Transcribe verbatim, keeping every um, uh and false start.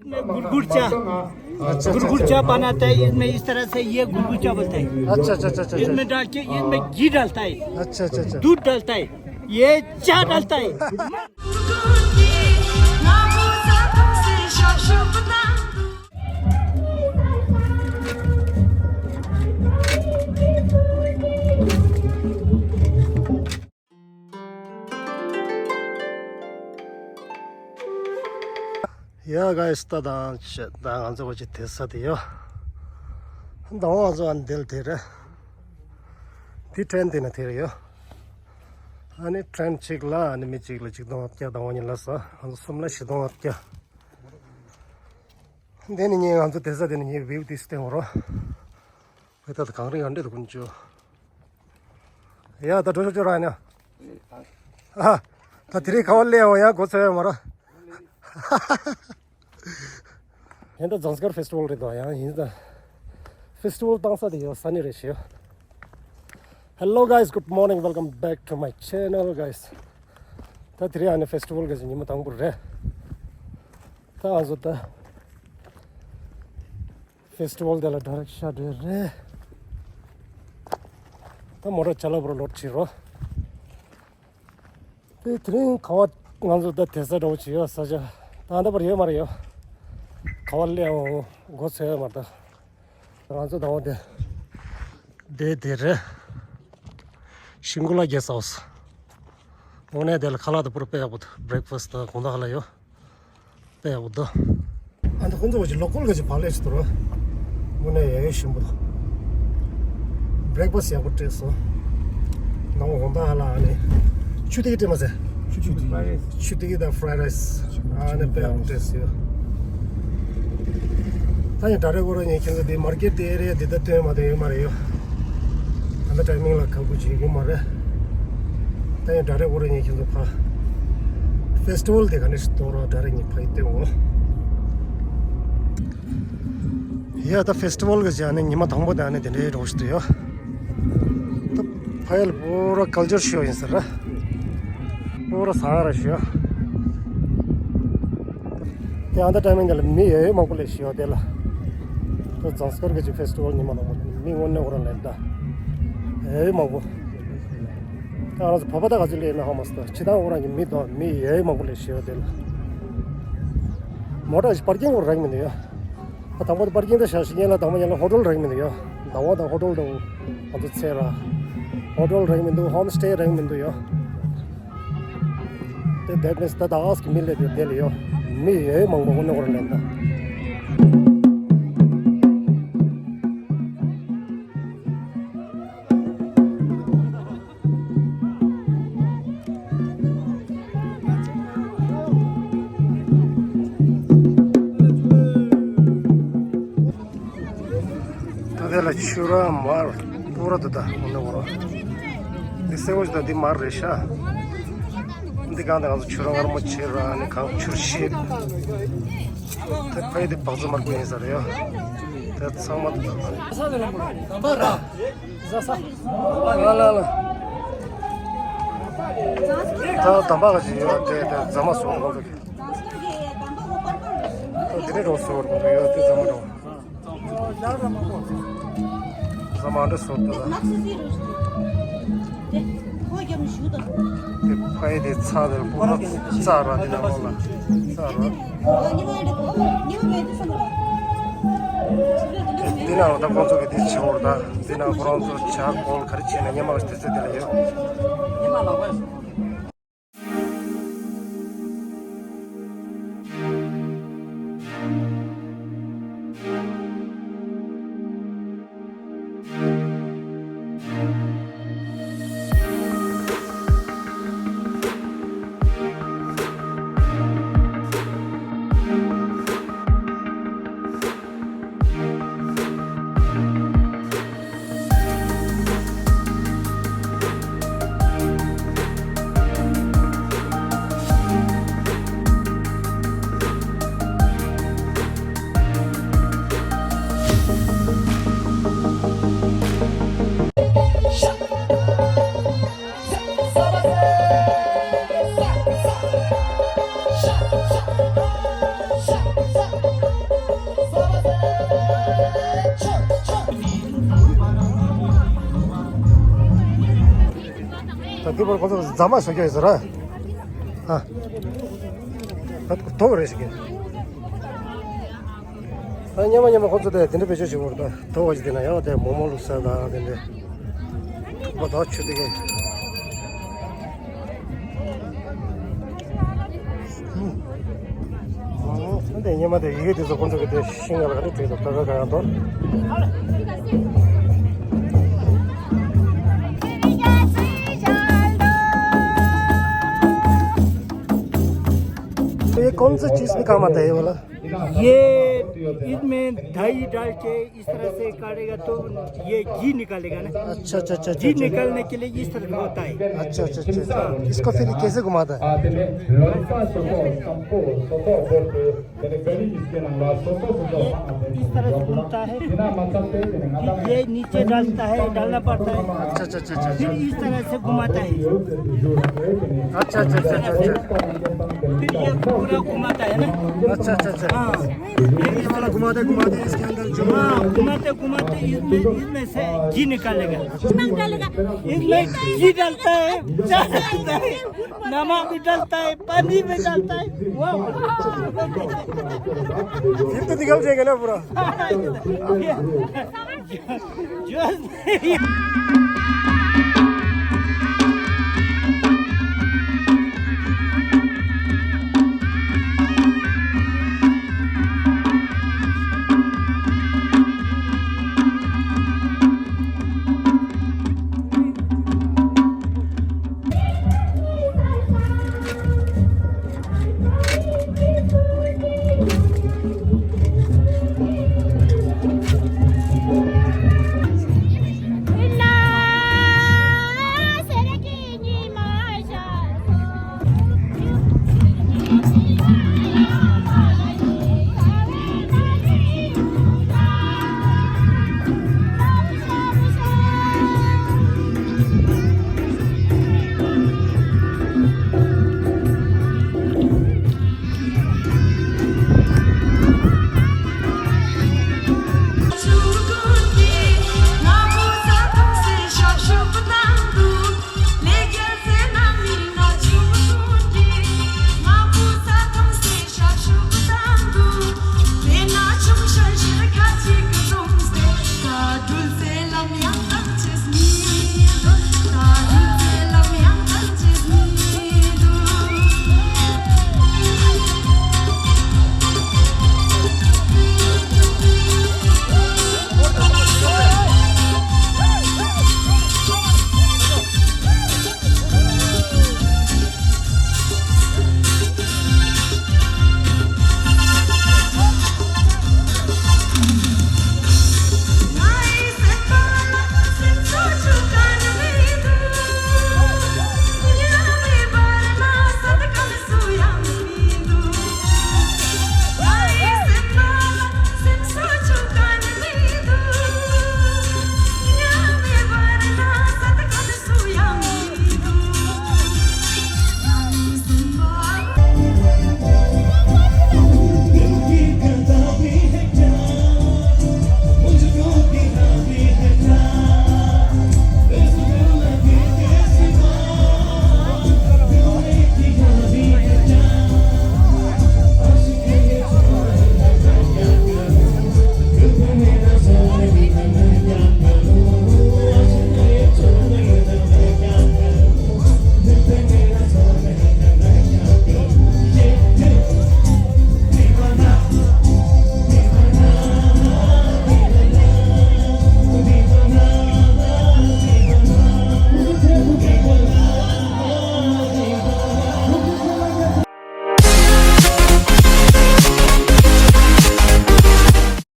में गुड़गुड़ चा, अच्छा, अच्छा, गुड़गुड़ अच्छा। चा बनाता है। इसमें इस तरह से ये गुड़गुड़ चा बोलता है। अच्छा, अच्छा, अच्छा, अच्छा, अच्छा। इसमें डाल के, इसमें घी डालता है, अच्छा, अच्छा, अच्छा। दूध डालता है, ये चा डालता है। ཡ་ག་ཡི་སྟ་དང་ཆེ་ད་ང་ཚོ་བ་ཅི་དེ་ས་དེ་ཡོ། ད་ང་ཚོ་ཨ་འདེལ་དེ་རེད། དེ་ཊེན་དེ་ན་དེ་རེད་ཡོ། ཨ་ནི་ཊེན་གཅིག་ལ་ཨ་ནི་མི་གཅིག་ལ་གཅིག་སྟོང་ལྔ་བརྒྱ་དང་ཉིན་ལ་ས་ང་ཚོ་གསུམ་ལ་བཞི་སྟོང་ལྔ་བརྒྱ། འདི་ནི་ངས་ང་ཚོ་དེ་ས་དེ་ནི་ངས་བིའུ་དེ་སྟེང་འོ་རོ། བོད་ད་གངས་རི་ཡང་འདྲེ་དུ་ཀུན་ཅོ། ཡ་ད་འགྲོ་ཤོག་ཅོ་ར་ནི། ཨ། ད་དེ་རིང་ཁ་བ་ལས་འོ་ཡ་གོ་ཚོད་ཡ་མ་ར། ཧེ་ད་ཛངས་དཀར་ཕེ་སི་ཊི་ཝལ་རེད་དོ་ཡང་ཡིན་ད། ཕེ་སི་ཊི་ཝལ་བཏང་ས་དེ་ཡོད་ས་ནི་རེད་ཤི་ཡོ། Hello guys, good morning, welcome back to my channel guys. ད་དེ་རིང་ཨ་ནི་ཕེ་སི་ཊི་ཝལ་གི་ཉི་མ་དང་པོ་རེད། ད་ང་ཚོ་ད། ཕེ་སི་ཊི་ཝལ་དེ་ལ་ཌི་རེག་ཤ་འདྲེ་རེད། ད་མོ་ཊ་ཅ་ལག་པོ་ར་ལོཌ་བྱེད་རོ། དེ་དེ་རིང་ག་བ་ང་ཚོ་ད་དེ་ས་འདྲ་བོ་བྱེད་ཡོད་ས་ཆ། ད་ལྟ་བར་ཡོད་མ་རེད་ཡོ། ག་བ་སླེབས་འོང་མགོ་ཚོས་ཡོད་མ་རེད་ད། ང་ཚོ་ད་འོང་དེ། དེ་དེ་རེད། ཤིང་ཀུ་ལ་གེ་སི་ཧའུ་སི། དངོས་གནས་དེ་ལ་ཁ་ལག་དང་པུ་ར་དཔེ་ཡག་པོ་འདུག་བྷི་རེག་ཕ་སི་ཊི་དང་དགོང་དག་ཧ་ལ་ཡོད། དཔེ་ཡག་པོ་འདུག་ཨ་ནི་ཁོང་ཚོ་བ་ཅིག་ལོ་ཀལ་ག་ཅིག་བག་ལེབ་ཅིག་འདུག་ར། དངོས་གནས་ཡ་ཡོད་ཞིམ་པོ་འདུག་བྷི་རེག་ཕ་སི་ཊི་ཡག་པོ་སྤྲད་སོང་། ནང་དགོང་དག་ཧ་ལ་ཨ་ནི། ཆུ་ཐིགས་སྤྲད་མ་ཟེར། ཆུ་ཐིགས་ཆུ་ཐིགས་དང་ཕ་རའི་རའི་སི། ཨ་ནི་དཔེ་ཡག་པོ་སྤྲད་སོང་། ད་ཡང་ཌི་རེག་ཀོ་ར་ཉེ་ཁྱེད་ཚོ་དེ་མར་ཀེ་ཊི་དེ་ཨེ་རི་ཡ་དེ་ད་ཐོན་མ་ཐོན་ཡོད་མ་རེད་ཡོ། ད་ལྟ་ཊའི་མིང་ལ་ཁག་པོ་བྱེད་ཀྱི་མ་རེད། ད་ཡང་ཌི་རེག་ཀོ་ར་ཉེ་ཁྱེད་ཚོ་ཕ། ཕེ་སི་ཊི་ཝལ་དེ་ག་ནས་ཤི་ཐོག་ར་ཌི་རེག་ཉེ་ཕ་ཡི་སྟོན་འོ། ཡ་ད་ཕེ་སི་ཊི་ཝལ་གི་ཅི་ཨ་ནི་ཉི་མ་དང་པོ་དེ་ཨ་ནི་དེ་འདྲའི་རོགས་ཤིག་ཏུ་ཡོ། ད་ཕ་ཡལ་པུ་ར་ཀལ་ཅར་ཤོ་ཡིན་ཟེར་ར། པུ་ར་ཟ་ར་ཤོ། དེ་ཨ་ད་ཊའི་མིང་དེ་ལ་མི་ཡོད་མང་པོ་ལས་ཤི་ཡོད་དེ་ལ། ད་ཛངས་དཀར་གི་ཅི་ཕེ་སི་ཊི་ཝལ་ཉི་མ་ལ་མི་དངོས་གནས་འོ་ར་ལས་ད། ཡོད་མང་པོ། ད་ང་ཚོ་བོད་པ་ད་ག་ཚོད་སླེབས་ན་ཧ་མ་སོང་། ཕྱི་ཐང་འོ་རང་གི་མི་དང་མི་ཡོད་མང་པོ་སླེབས་ཤི་ཡོད་དེ་ལ། མོ་ཊ་ཞིག་པར་ཀིང་འོ་རག་མི་འདུག་ཡ། ད་དང་པོ་དེ་པར་ཀིང་ད་ཤ་ཞིག་ཡན་ལ་དང་པོ་ཡན་ལ་ཧོ་ཊེལ་རག་མི་འདུག་ཡ། ཟླ་བ་དང་ཧོ་ཊེལ་དང་ང་ཚོ་ཚེ་ར། ཧོ་ཊེལ་རག་མི་འདུག་ཧོམ་སི་ཊེ་རག་མི་འདུག་ཡ། དེ་དེ་མིན་ད་ད་ཨ་སི་གི་མི་སླེབས་ཡོད་དེ་ལ་ཡ། མི་ཡོད་མང་པོ་འོ་ནི་འོ་ར་ལེན་ད། ད་དེ་ལ་ཆུ་ར་མར་པུ་ར་དུ་ད་འོ་ནི་འོ་ར། འདི་སེ་བོ་ཞིག་ད་འདི་མར་རེད་ཤག་འདི་གང་ད་ང་ཚོ་ཆུ་ར་མངར་མོ་བྱེད་ར་ནི་གང་ཆུར་ཤེད། དེ་ཕ་ཡི་དེ་བག་ཚ་མར་པོ་ཡིན་ས་རེད་ཡ། དེ་ཚང་མ། ལ་ལ་ལ། ད་དམ་པ་ག་ཅིག་ཡོད་དེ་དེ་རྫ་མ་སོགས་ཁོང་ཚོ་གི། ད་དེ་ནས་རོ་སོགས་ཁོང་ཚོ་ཡོད་དེ་རྫ་མ་རོ། རྫ་མ་འདྲ་སོགས་དེ་ལ། དེ་ཕ་ཡི་དེ་ཚ་དེ་པོ་ར་ཚ་ར་དེ་ནང་ལོགས་ལ་ཚ་ར། འདི་ནང་ད་ཁོང་ཚོ་གི་དེ་ཆེ་བོར་ད་འདི་ནང་ཁོ་རང་ཚོ་ཇ་ཀོལ་ག་རེ་བྱས་ན་ཉི་མ་དེ་ཚོ་དེ་ལ་ཡོད། དེ་བར་ཁོ་ཚོ་རྫ་མ་བཟོ་རྒྱུ་ཡོད་ཟེར་ར། ཨ། ད་དོག་རེ་ཞིག་གི། ད་ཉི་མ་ཉི་མ་ཁོ་ཚོ་དེ་དེ་འདྲ་བེད་སྤྱོད་བྱེད་དགོས་རེད། ད་དོག་ཅིག་དེ་ན་ཡང་དེ་མོག་མོག་བླུགས་ས་དང་དེ་འདྲ། ཐུག་པ་དག་ཆུ་དེ་གི། འདི་ཉི་མ་དེ་ཡི་གེ་དེ་ཚོ་ཁོང་ཚོ་གི་དེ་ཤིང་ལ་ག་རེ་བྲིས་འདུག་ད་ག་ག་ཡང་དོ། ये कौन सा चीज में काम आता है ये वाला? ये इसमें दही डाल के इस तरह से काटेगा तो ये घी निकालेगा ना। अच्छा अच्छा अच्छा अच्छा घी अच्छा। निकालने के लिए इस तरह का होता है। अच्छा अच्छा अच्छा अच्छा। इसको फिर कैसे घुमाता है? ये इस तरह से घूमता है। फिर ये नीचे डालता है, डालना पड़ता है। अच्छा अच्छा अच्छा अच्छा फिर अच्छा। इस तरह से घुमाता है। अच्छा अच्छा अच्छा अच्छा अच्छा। फिर ये पूरा घुमाता है ना। अच्छा अच्छा अच्छा। हाँ। ये वाला घुमाते घुमाते इसके अंदर जो हाँ, घुमाते घुमाते इसमें, इसमें से घी निकालेगा। इसमें घी डालता है, चाय डालता है, नमक भी डालता है, पानी भी डालता है। वाह। फिर तो निकल जाएगा ना पूरा। जो